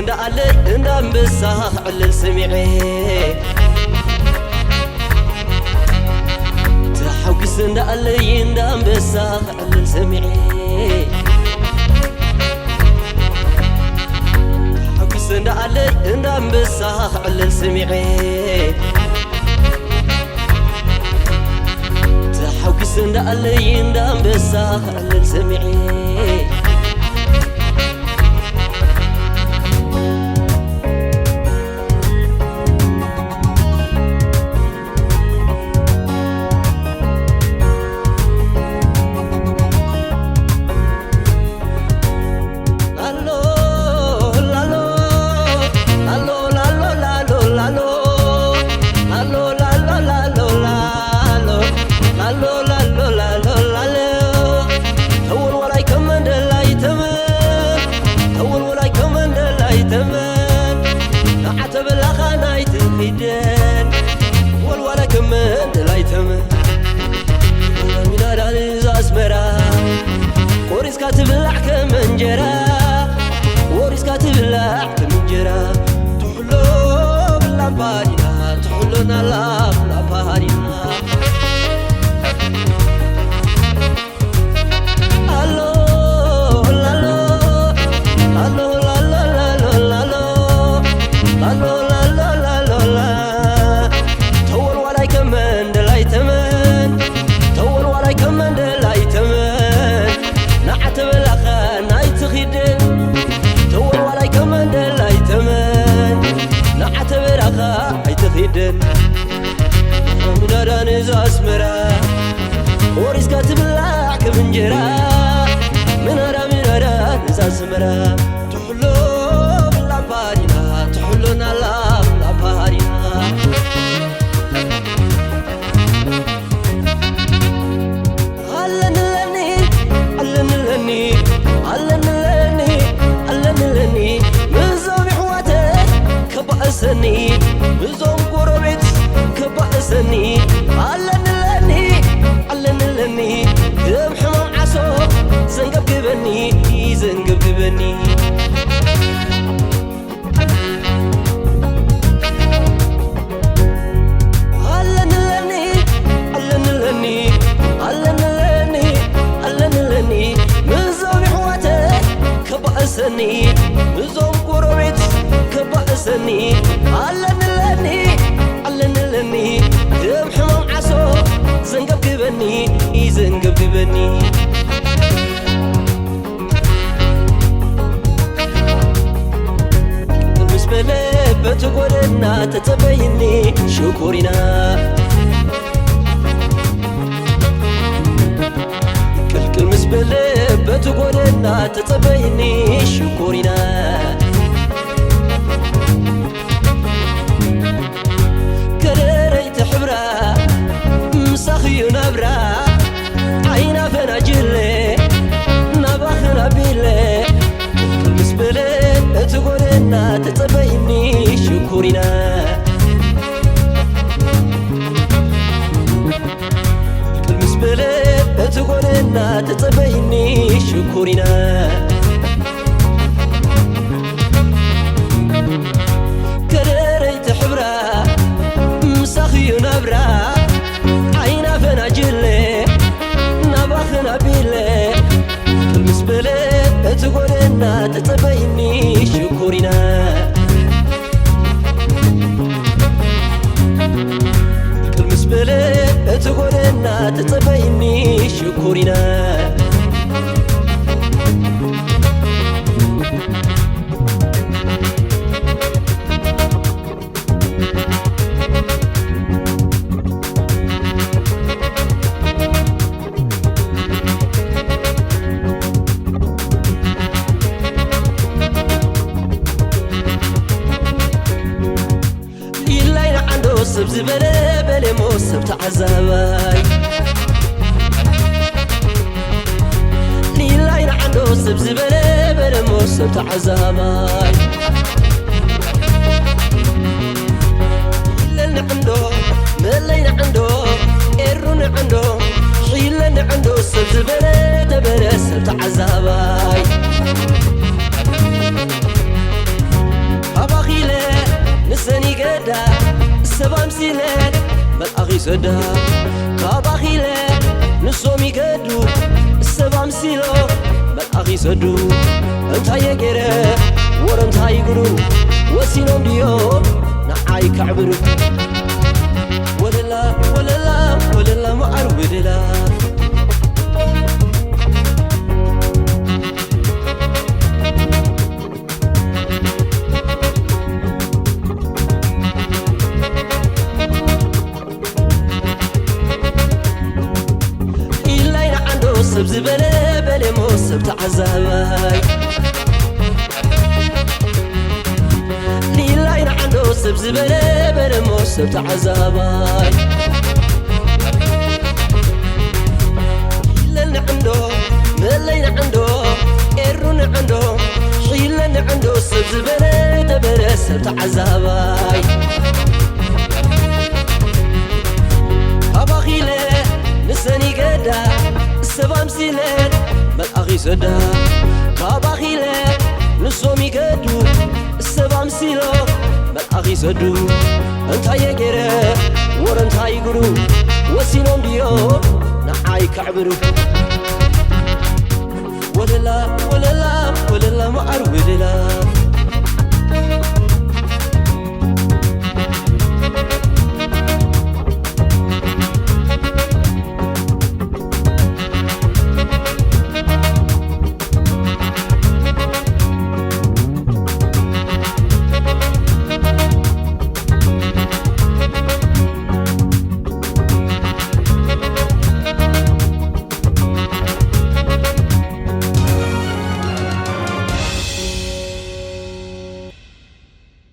እንዳኣለይ እንዳ ኣንበሳ ክዕልል ሰሚዐ። ተሓጒሰ እንዳኣለይ እንዳ ኣንበሳ ክዕልል ሰሚዐ። ተሓጒሰ እንዳኣለይ እንዳ ኣንበሳ ክዕልል ሰሚዐ። ተሓጒሰ እንዳኣለይ እንዳ ኣንበሳ ክዕልል ሰሚዐ። ተወልወላይ ከም መንደላይ ተመን፣ ተወልወላይ ከም መንደላይ ተመን፣ ንዓ ተበላኻ ናይ ትኺደን፣ ወልዋላይ ከም መንደላይ ተመን። ሚዳዳን እዛ ኣስመራ፣ ቆሪስካ ትብላዕ ከም እንጀራ፣ ቆሪስካ ትብላዕ ከም እንጀራ። ትሕሎ ብላምባዲና፣ ትሕሎ ናላፍ ላምባዲና። ኣሎ፣ ላሎ፣ ኣሎ፣ ላሎ፣ ላሎ፣ ላሎ፣ ላሎ፣ ላሎ፣ ላሎ፣ ላ። ተወልዋላይ ከም መንደላይ ተመን፣ ተወልዋላይ ከም መንደላይ ተመን፣ ንዓ ተበላኻ ናይ ትኺደን። ተወልዋላይ ከም መንደላይ ተመን፣ ንዓ ተበላኻ ኣይትኺደን። ምናዳ ንዛ ኣስመራ፣ ቆሪስካ ትብላዕ ከም እንጀራ። ምናዳ፣ ምናዳ ንዛ ኣስመራ፣ ትሕሎ ብላምባዲና፣ ትሕሎ ናላ ብላምባዲና። ኣለንለኒ፣ ኣለንለኒ፣ ኣለንለኒ፣ ኣለንለኒ፣ ምዞም ይሕዋተይ ከባእሰኒ፣ ምዞም ጎረቤት ከባእሰኒ፣ ኣለንለኒ፣ ኣለንለኒ፣ ከም ሕማም ዓሶ ዘንገብግበኒ፣ ዘንገብግበኒ። ኣለንለኒ፣ ኣለንለኒ፣ ኣለንለኒ፣ ኣለንለኒ፣ ምዞም ይሕዋተይ ከባእሰኒ፣ ምዞም ጎረቤት ከባእሰኒ፣ ኣለንለኒ፣ ኣለንለኒ፣ ከም ሕማም ዓሶ ዘንገብግበኒ፣ ዘንገብግበኒ። ምስ በለ በቲ ጎደና ተጸበይኒ ሽኮሪና። ቅልቅል ምስ በለ በቲ ጎደና ተጸበይኒ ሽኮሪና። ከደረይ ትሕብራ ምሳኽዩ ናብራ፣ ዓይና ፈናጅለ ናባኽን ኣቢለ፣ ቅልቅል ምስ በለ እቲ ጎደና ተጸበይኒ ሽኮሪና። ቅልቅል ምስ በለ እቲ ጎደና ተጸበይኒ ሽኮሪና። ከደረይ ትሕብራ ምሳኽዩ ናብራ፣ ዓይና ፈናጅለ ናባኽን ኣቢለ፣ ቅልቅል ምስ በለ እቲ ጎደና ተጸበይኒ ሽኮሪና። ቅልቅል ምስ በለ እቲ ጎደና ተጸበይኒ ሽኮሪና። ኢላይ ንዓንዶ ሰብ ዝበለ በለ እሞ ሰብ ተዓዛባይ። ኢላይ ንዓንዶ ሰብ ዝበለ በለ እሞ ሰብ ተዓዛባይ። ኢለ ንዓንዶ፣ መለይ ንዓንዶ፣ ኤሩ ንዓንዶ፣ ኢለ ንዓንዶ ሰብ ዝበለ ተበለ ሰብ ተዓዛባይ። ሰብ ኣምሲለ መልኣኽ ይሰዳ፣ ካባኺለ ንሶም ይገዱ። ሰብ ኣምሲሎ መልኣኽ ይሰዱ። እንታይ የገረ ወረ እንታይ ይግሩ፣ ወሲኖም ድዮ ንዓይ ከዕብሩ። ወለላ ወለላ ወለላ መዓር ወለላ። ኢላይ ንዓንዶ ሰብ ዝበለ በለሞ ሰብ ተዓዛባይ። ኢላይ ንዓንዶ ሰብ ዝበለ በለሞ ሰብ ተዓዛባይ። ሒለል ንዕንዶ መለይ ንዕንዶ ኤሩ ንዕንዶ ሒለል ንዕንዶ ሰብ ዝበለ ተበለ ሰብ ተዓዛባይ። ካባኺለ ንሰን ይገዳ ሰብ ኣምሲለ መልኣኽ ይሰዳ። ካባኺለ ንሶም ይገዱ ሰብ ኣምሲሎ መልኣኽ ይሰዱ። እንታይ የገረ ወረ እንታይ ይግሩ፣ ወሲኖም ድዮ ንዓይ ከዕብሩ። ወለላ ወለላ ወለላ መዓር ወለላ።